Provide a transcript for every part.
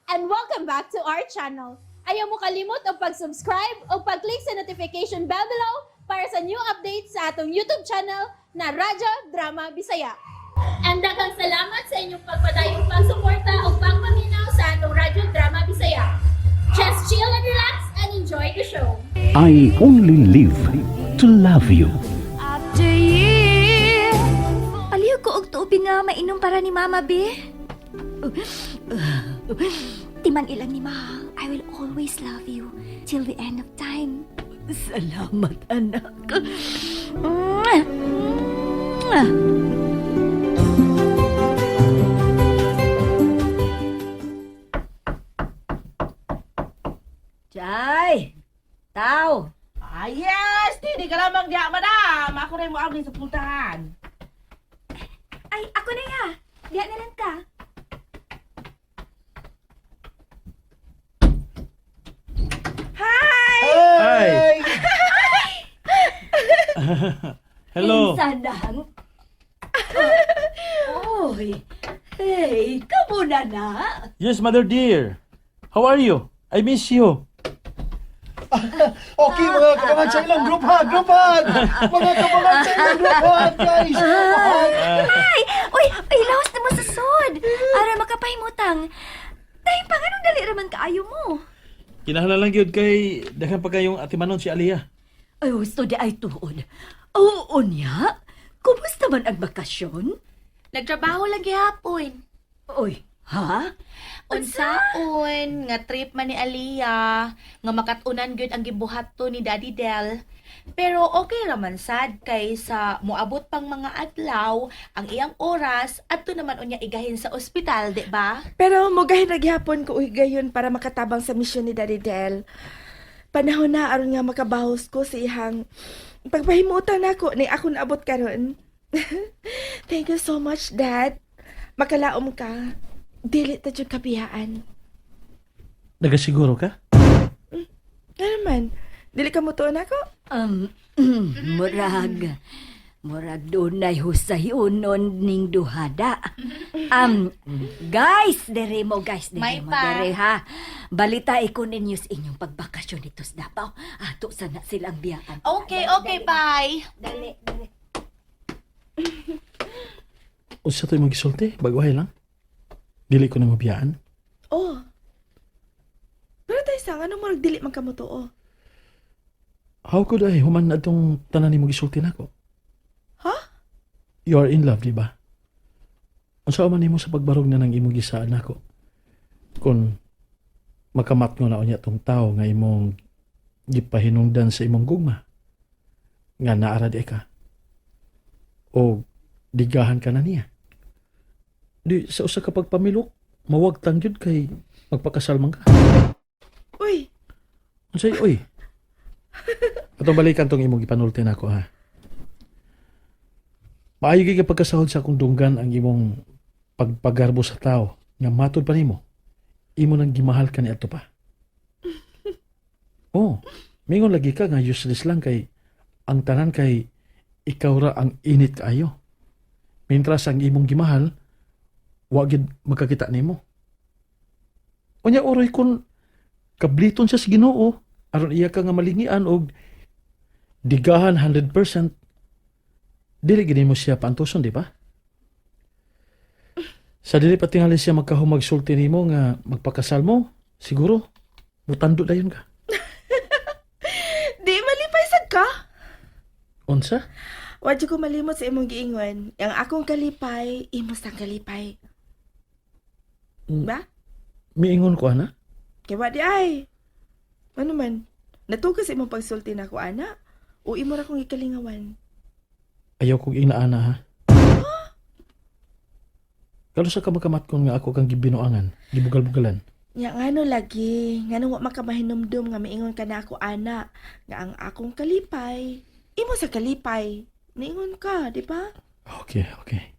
And welcome back to our channel. Ayaw mo kalimot og pag-subscribe o pag-click sa notification bell below para sa new updates sa atong YouTube channel na Radyo Drama Bisaya. And daghang salamat sa inyong pagpadayong pagsuporta o pagpaminaw sa atong Radyo Drama Bisaya. Just chill and relax and enjoy the show. I only live to love you. After year. Aliw ko og tubi nga mainom para ni Mama, be. Timan ilang ni Ma. I will always love you till the end of time. Salamat, anak. Mwah! Mwah! Chay! Tao! Ah, yes! Hindi ka lamang diya, madam! Ako rin mo abli sa pultahan. Ay, ako na ya. Diya na lang ka. Hi! Hello. Insanang. Oy! Hey, kamo na na. Yes, mother dear. How are you? I miss you. Okay, mga kabangan sa ilang group hug, group hug! Mga kabangan sa ilang group hug, guys! Hug! Ay! Uy! Ay, lawas na mo sa sod! Ara makapahimutang. Dahil pa ganun dali raman kaayo mo. Kinahanglan lang gyud kay daghan pa kayong atimanon si Aliyah. Ay, gusto di ay tuon. Oo niya. Kumusta man ang bakasyon? Nagtrabaho lang gihapon. Oy, ha? Unsaon nga trip man ni Aliyah, nga makat-unan gyud ang gibuhat to ni Daddy Del. Pero okay ra man sad kay sa moabot pang mga adlaw ang iyang oras adto naman unya igahin sa ospital, di ba? Pero mugahin na gihapon ko gayon para makatabang sa misyon ni Daddy Del. Panahon na aron nga makabahos ko sa ihang pagpahimutan nako ni ako naabot karon. Thank you so much, Dad. Makalaom ka. Dili ta jud kabiyaan. Nagasiguro ka? Ano naman? Dili ka mutuon ako? Murag. Murag dunay husay unon ning duhada. Guys, dere mo guys, dere May mo, pa. dere ha. Balita ko ninyo sa inyong pagbakasyon dito sa Davao. Ato sana silang biyaan. Okay, okay, bye. Dali, dali. Unsa to'y magisulti? Baguhay lang. Dili ko na mabiyaan. Oh. Pero tayo sa ano mo dili man ka mutuo? How could I human na itong tanan ni gisulti nako? Ha? You are in love, di ba? Unsa man nimo sa pagbarog na ng imong gisaan nako? Kung makamat ngo na unya tong tao nga imong gipahinungdan sa imong gugma nga naara di ka o digahan ka na niya di sa usa ka pagpamilok mawagtang gyud kay magpakasal man ka. Uy, Unsay oy? Atong balikan tong imong gipanulti nako ha. Maayo gyud kay pagkasahod sa akong dunggan ang imong pagpagarbo sa tao nga matud pa nimo. Imo nang gimahal ka niadto pa. Oh, mingon lagi ka nga useless lang kay ang tanan kay ikaw ra ang init kaayo. Mintras ang imong gimahal, wa gyud magkakita nimo. Unya oray kun kabliton siya sa Ginoo aron iya ka nga malingian og digahan 100%, dili gid mo siya paantuson, di ba? Sa dili pa tingali siya magkahumagsulti nimo nga magpakasal mo, siguro mutando dayon ka. Di malipay sad ka? Unsa? Wa jud ko malimot sa imong giingon. Ang akong kalipay, imo sang kalipay. Ba? Miingon ko ana. Kay wa di ay. Ano man? Natugas sa imong pagsulti nako ana o imo ra kong ikalingawan. Ayaw kong inaana ha. Kalo sa kamakamat kon nga ako kang gibinuangan, gibugal-bugalan. Nya ngano lagi, ngano wa makamahinumdum nga miingon ka na ako ana nga ang akong kalipay, imo sa kalipay. Niingon ka, di ba? Okay, okay.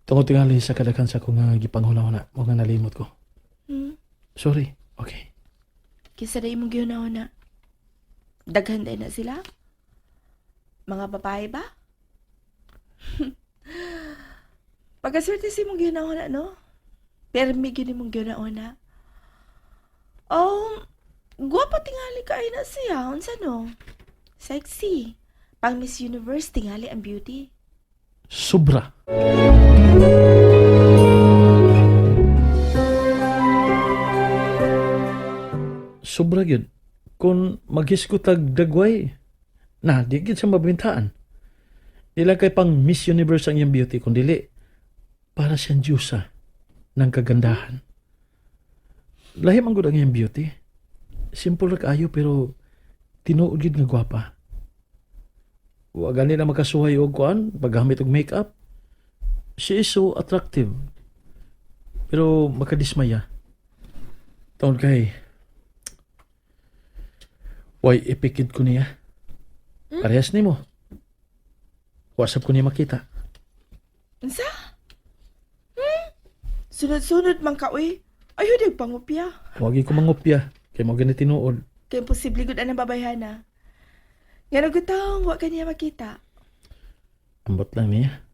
Tungod tingali sa kadaghan sa akong nga gipanghuna-huna, mo nga nalimot ko. Sorry. Okay. Kinsa na imong gihuna-huna? Daghan day na sila? Mga babae ba? Pagkaswerte sa imong gihuna-huna, no? Permi gyud imong ginauna. Oh, guwapo tingali kaayo na siya. Unsa no? Sexy. Pang Miss Universe tingali ang beauty. Sobra. Sobra gyud. Kung maghisgutag dagway, na di gyud sa mabintaan. Di lang kay pang Miss Universe ang iyang beauty, kung dili, para siyang Diyosa ng kagandahan. Lahi man gud ang iyang beauty. Simple ra kaayo pero tinuod gyud nga gwapa. Wa gani na makasuhay og kuan, paggamit og makeup. She is so attractive. Pero makadismaya. Taon kay way ipikid ko niya. Parehas nimo. WhatsApp ko niya makita. Unsa? Hmm? Sunod-sunod man ka uy. Ayaw dag pangupya. Wagi ko mangopya kay mo gani tinuod. Kay imposible gud anang babayhana. Nga nagutang wa ka niya makita. Ambot lang niya.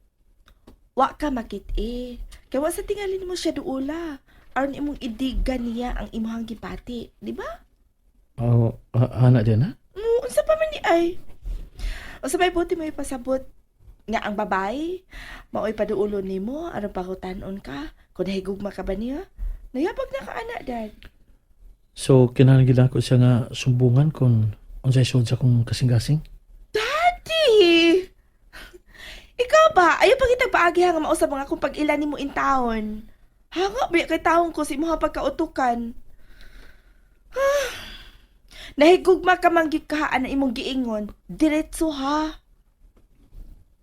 Wa ka makit-i. Kay wa sa tingali nimo siya duula. Aron imong idigan niya ang imong gibati, di ba? Oh, ana din ha? Mo unsa pa man ni ay? Unsa may buti mo ipasabot nga ang babae maoy paduulo nimo aron pahutan-on ka kung nahigugma ka ba niya? Nayabag na ka ana dad. So kinahanglan gid ako siya nga sumbungan kung unsay sud sa akong kasing-kasing. Daddy! Ikaw ba? Ayaw pa kitang paagi nga mausap ang akong pag-ila nimo in taon. Hanga ba kay taon ko sa imuha pagkautukan? Ah, nahigugma ka man gyud ka ana imong giingon. Diretso ha.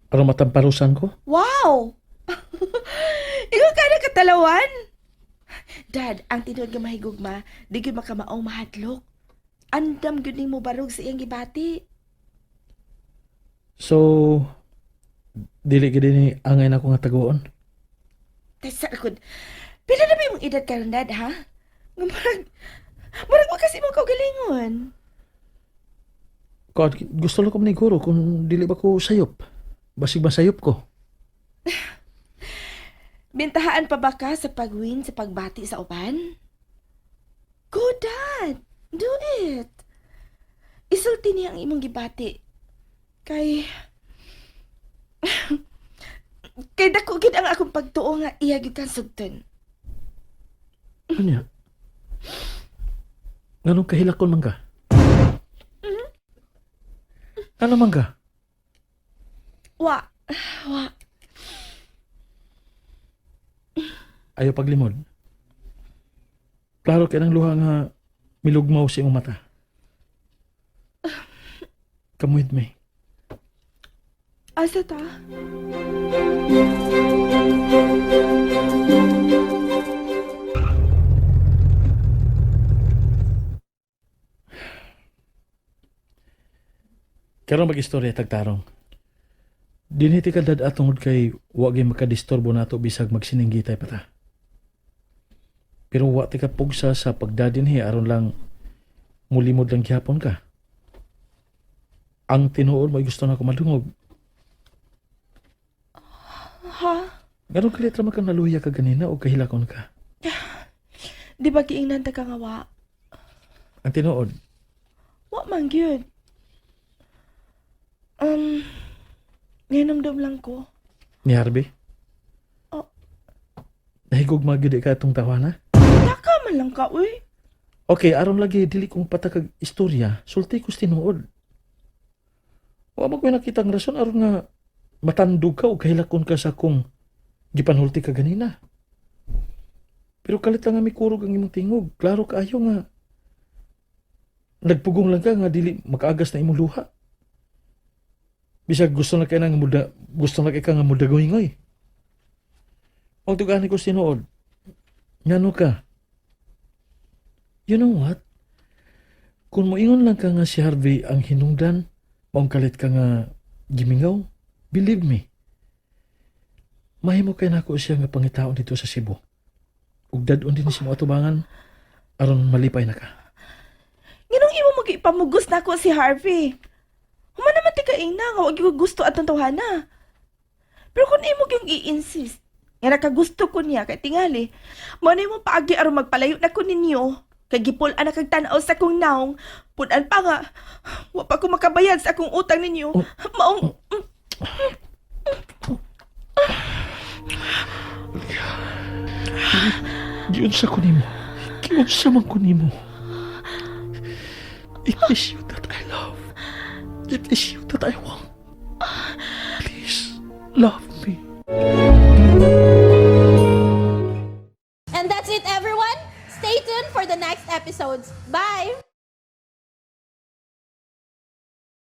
Aron matamparusan ko. Wow! Ikaw ka na katalawan? Dad, ang tinuod nga mahigugma, di gyud makamaong mahadlok. Andam gyud nimo barog sa iyang gibati. So dili gid ni angay na ko nga taguon. Tesa kod. Pila na ba imong edad karon dad ha? Nga murag wa kasi imong kaugalingon. Kuan, gusto lang ko maniguro kung dili ba ko sayop. Basig ba sayop ko? Bintahaan pa ba ka sa pagwin sa pagbati sa uban? Go dad! Do it! Isulti niya ang imong gibati. Kay kay dako gid ang akong pagtuo nga iya gyud kang sugton. Ano niya? Nganong kahilakon man ka? Ano man ka? Wa. Wa. Ayaw paglimod. Klaro kay ng luha nga milugmaw sa imong mata. Come with me. Asa ta? Karon mag-istorya tagtarong. Dinhi ti kadad atungod kay wa gyud makadisturbo nato bisag magsininggitay pa ta. Pero wa ti ka pugsa sa pagdadinhi aron lang mulimod lang gihapon ka. Ang tinuod mo gusto na ko madungog. Ha? Nganong kalit ra man kang naluya ka ganina o kahilakon ka? Di ba giingnan ta ka nga wa? Ang tinuod, Wa man gyud. Um, Ngayon lang ko. ni Harvey. Oh. Nahigugma gyud ka atong tawana. Naka man lang ka, uy. Okay, aron lagi dili kong patakag istorya, sulti ko tinuod. Wa man ko'y nakita ang rason aron nga matandog ka o kahilakon ka sa kung gipanhulti ka ganina. Pero kalit lang nga mikurog ang imong tingog. Klaro kaayo nga nagpugong lang ka nga dili makaagas na imong luha. Bisag gusto na kay nga muda, gusto na kay ka nga mudagoy-ngoy. Ang tugani ko sinuod. Ngano ka? You know what? Kung moingon lang ka nga si Harvey ang hinungdan, maong kalit ka nga gimingaw, believe me. Mahimo kay nako siya nga pangitaon dito sa Cebu. Ug dad-on din si mo atubangan aron malipay na ka. Nganong imo magipamugos na ako si Harvey? Human naman ti kaing na nga wag gyud gusto atong tawhana. Pero kung imo gyung i-insist Nga nakagusto ko niya kay tingali. Mao na imong paagi aron magpalayo na ko ninyo. Kay gipul-an na kag tan-aw sa akong naong. Pud-an pa nga. Wa pa ko makabayad sa akong utang ninyo. Maong Giunsa ko nimo. Giunsa man ko nimo. It is you that I love. It is you that I want. Please, love.